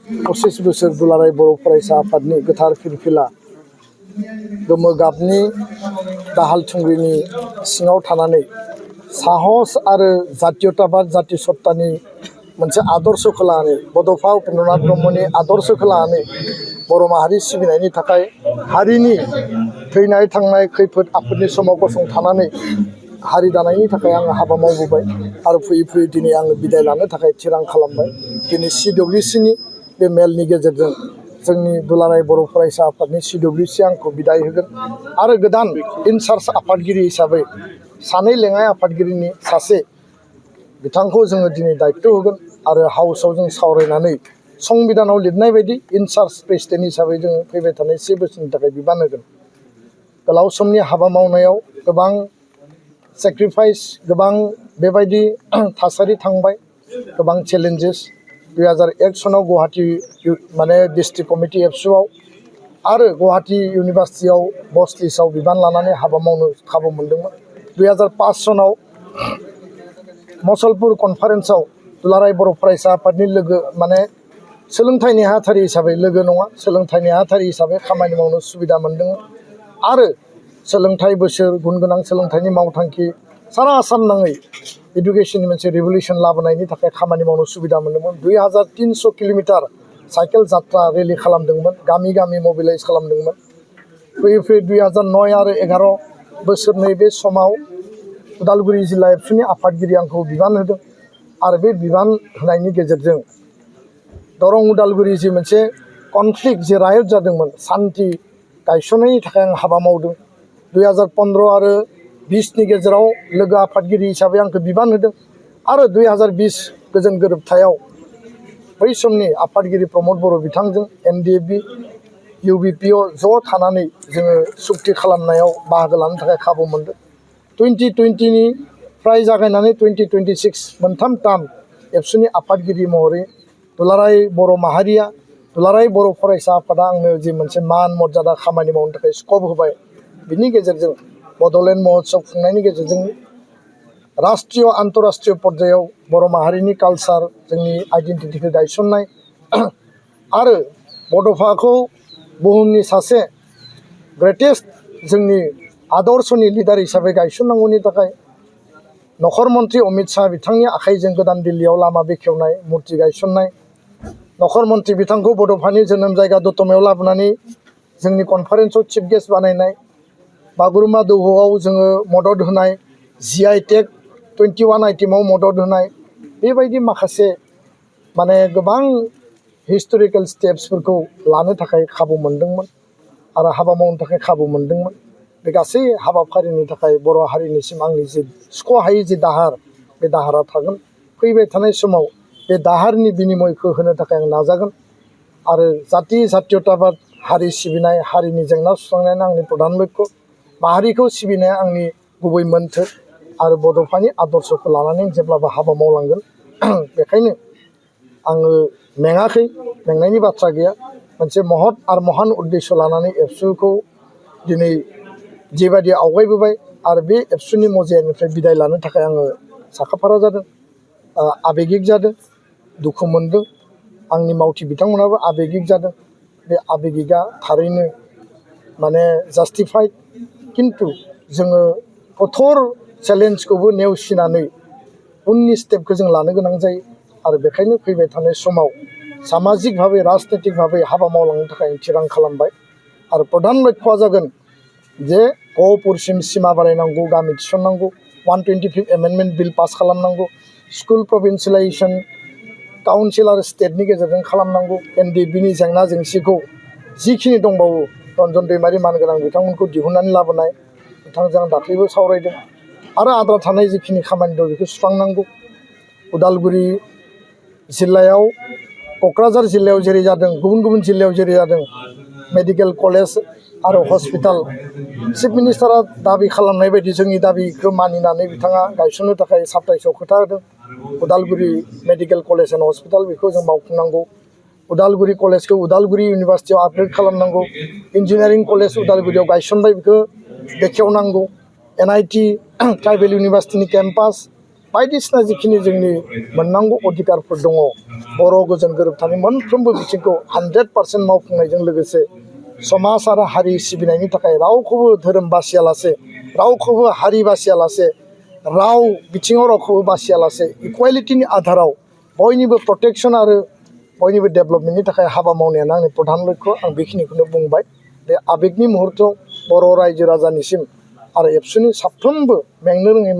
25 बोसोर दुलाराय बर' फरायसा आफादनि गोथार फिरफिला गोमो गाबनि दाहाल थुंग्रिनि सिङाव थानानै साहस आरो जातीयताबाद जाति सत्तानि मोनसे आदर्शखौ लानानै बड'फा उपेन्द्रनाथ ब्रह्मनि आदर्शखौ लानानै बर' माहारि सिबिनायनि थाखाय हारिनि थैनाय थांनाय खैफोद आफोदनि समाव गसंथानानै हारि दानायनि थाखाय आङो हाबा मावबोबाय आरो फैयै फैयै दिनै आङो बिदाय लानो थाखाय थिरां खालामबाय। दिनै CWCनि बे मेलनि गेजेरजों जोंनि दुलाराय बर' फरायसा आफादनि CWC आंखौ बिदाय होगोन आरो गोदान इनचार्ज आफादगिरि हिसाबै सानै लेङाइ आफादगिरिनि सासे बिथांखौ जोङो दिनै दायित्व होगोन आरो हाउसआव जों सावरायनानै संबिधानाव लिरनाय बायदि इनचार्ज प्रेसिडेन्ट हिसाबै जोङो फैबाय थानाय 7 बोसोरनि थाखाय बिबान होगोन। गोलाव समनि हाबा मावनायाव गोबां सेक्रिफाइस गोबां बेबायदि थासारि थांबाय, गोबां चेलेन्जेस 2001 सनाव गुवाहाटी डिस्ट्रिक्ट कमिटि एबसुआव आरो गुवाहाटी इउनिभार्सिटियाव बस लिस्टआव बिबान लानानै हाबा मावनो खाबु मोनदोंमोन। 2005 सनाव मसलपुर कनफारेन्सआव दुलाराय बर' फरायसा आफादनि लोगो सोलोंथाइ नेहाथारि हिसाबै लोगो नङा सोलोंथाइ नेहाथारि हिसाबै खामानि मावनो सुबिदा मोनदोंमोन आरो सोलोंथाइ बोसोर गुन गोनां सोलोंथाइनि मावथांखि सारा आसाम नाङै इडुकेसननि मोनसे रिभलिउसन लाबोनायनि थाखाय खामानि मावनो सुबिदा मोनदोंमोन। 2300 किल'मिटार साइकेल जात्रा रेलि खालामदोंमोन, गामि गामि मबिलाइज खालामदोंमोन। फैयै फैयै 2009 आरो 11 बोसोरनै बे समाव उदालगुरि जिल्ला एबसुनि आफादगिरि आंखौ बिबान होदों आरो बे बिबान होनायनि गेजेरजों दरं उदालगुरि जि मोनसे कनफ्लिक्ट जि रायट जादोंमोन सान्थि गायसननायनि थाखाय आं हाबा मावदों। 2015 आरो 20 नि गेजेराव लोगो आफादगिरि हिसाबै आंखौ बिबान होदों आरो 2020 गोजोन गोरोबथायाव बै समनि आफादगिरि प्रमद बर' बिथांजों NDFB UBPO ज' थानानै जोङो सुक्ति खालामनायाव बाहागो लानो थाखाय खाबु मोनदों। 2020निफ्राय जागायनानै 2026 मोनथाम टार्म एबसुनि आफादगिरि महरै दुलाराय बर' माहारिया दुलाराय बर' फरायसा आफादा आंनो जि मोनसे मान मर्यादा खामानि मावनो थाखाय स्कप होबाय, बिनि गेजेरजों बड'लेण्ड महोत्सव खुंनायनि गेजेरजों राष्ट्रीय आन्तराष्ट्रीय पर्यायाव बर' माहारिनि कालचार जोंनि आइडेन्टिटिखौ गायसननाय आरो बड'फाखौ बुहुमनि सासे ग्रेटेस्ट जोंनि आदर्शनि लिडार हिसाबै गायसननांगौनि थाखाय नखर मन्त्रि अमित शाह बिथांनि आखाइजों गोदान दिल्लीयाव लामा बेखेवनाय मुर्ति गायसननाय, नखर मन्त्रि बिथांखौ बड'फानि जोनोम जायगा दतमायाव लाबोनानै जोंनि कनफारेन्सआव चिफ गेस्ट बानायनाय, बागुरुम्बा दोहौआव जोङो मदद होनाय, GI टेग 21 आइटेमाव मदद होनाय, बेबायदि माखासे गोबां हिस्टरिकेल स्टेप्सफोरखौ लानो थाखाय खाबु मोनदोंमोन आरो हाबा मावनो थाखाय खाबु मोनदोंमोन। बे गासै हाबाफारिनि थाखाय बर' हारिनिसिम आंनि जि सुख'हायै जि दाहार, बे दाहारा थागोन। फैबाय थानाय समाव बे दाहारनि बिनिमयखौ होनो थाखाय आं नाजागोन आरो जाति जातीयताबाद हारि सिबिनाय हारिनि जेंना सुस्रांनायानो आंनि प्रधान लक्ष्य, माहारिखौ सिबिनाया आंनि गुबै मोन्थोर आरो बड'फानि आदर्शखौ लानानै जेब्लाबो हाबा मावलांगोन। बेखायनो आङो मेङाखै, मेंनायनि बाथ्रा गैया। मोनसे महत आरो महान उद्देश्य लानानै एबसुखौ दिनै जेबायदि आवगायबोबाय आरो बे एबसुनि मजियानिफ्राय बिदाय लानो थाखाय आङो साखाफारा जादों, आबेगिक जादों, दुखु मोनदों। आंनि मावथि बिथांमोनाबो आबेगिक जादों। बे आबेगिकआ थारैनो जास्टिफाइड, किन्तु जोङो कठोर चेलेन्जखौबो नेवसिनानै उननि स्टेपखौ जों लानो गोनां जायो आरो बेखायनो फैबाय थानाय समाव सामाजिक भाबै राजनीतिक भाबै हाबा मावलांनो थाखाय थिरां खालामबाय आरो प्रधान लक्ष्यआ जागोन जे गहपुरसिम सिमा बारायनांगौ, गामि थिसननांगौ, 125 एमेन्डमेन्ट बिल पास खालामनांगौ, स्कुल प्रभिन्सियेलाइजेसन काउन्सिल आरो स्टेटनि गेजेरजों खालामनांगौ, NDFBनि जेंना जेंसिखौ जिखिनि दंबावो रन्जन दैमारि मानगोनां बिथांमोनखौ दिहुननानै लाबोनाय, बिथांजों आं दाख्लैबो सावरायदों आरो आद्रा थानाय जिखिनि खामानि दं बेखौ सुस्रांनांगौ। उदालगुरि जिल्लायाव क'क्राझार जिल्लायाव जेरै जादों गुबुन गुबुन जिल्लायाव जेरै जादों मेडिकेल कलेज आरो हस्पिटाल चिफ मिनिस्टारा दाबि खालामनाय बायदि जोंनि दाबिखौ मानिनानै बिथाङा गायसननो थाखाय 27 खोथा होदों। Udalguri medical college and hospital बेखौ जों मावफुंनांगौ। उदालगुरि कलेजखौ उदालगुरि इउनिभार्सिटियाव आपग्रेड खालामनांगौ। इन्जिनियारिं कलेज उदालगुरियाव गायसनबाय बेखौ बेखेवनांगौ। NIT ट्राइबेल इउनिभार्सिटिनि केम्पास बायदिसिना जिखिनि जोंनि मोननांगौ अधिकारफोर दङ बर' गोजोन गोरोबथानि मोनफ्रोमबो बिथिंखौ 100% मावफुंनायजों लोगोसे समाज आरो हारि सिबिनायनि थाखाय रावखौबो धोरोम बासियालासे रावखौबो हारि बासियालासे राव बिथिङाव रावखौबो बासियालासे इकुवेलिटिनि आधाराव बयनिबो प्रटेक्सन आरो बयनिबो डेभेलपमेन्टनि थाखाय हाबा मावनायानो आंनि प्रधान लक्ष्य आं बेखिनिखौनो बुंबाय बे आबेगनि मुहुर्तआव बर' रायजो राजानिसिम आरो एबसुनि साफ्रोमबो मेंनो रोङै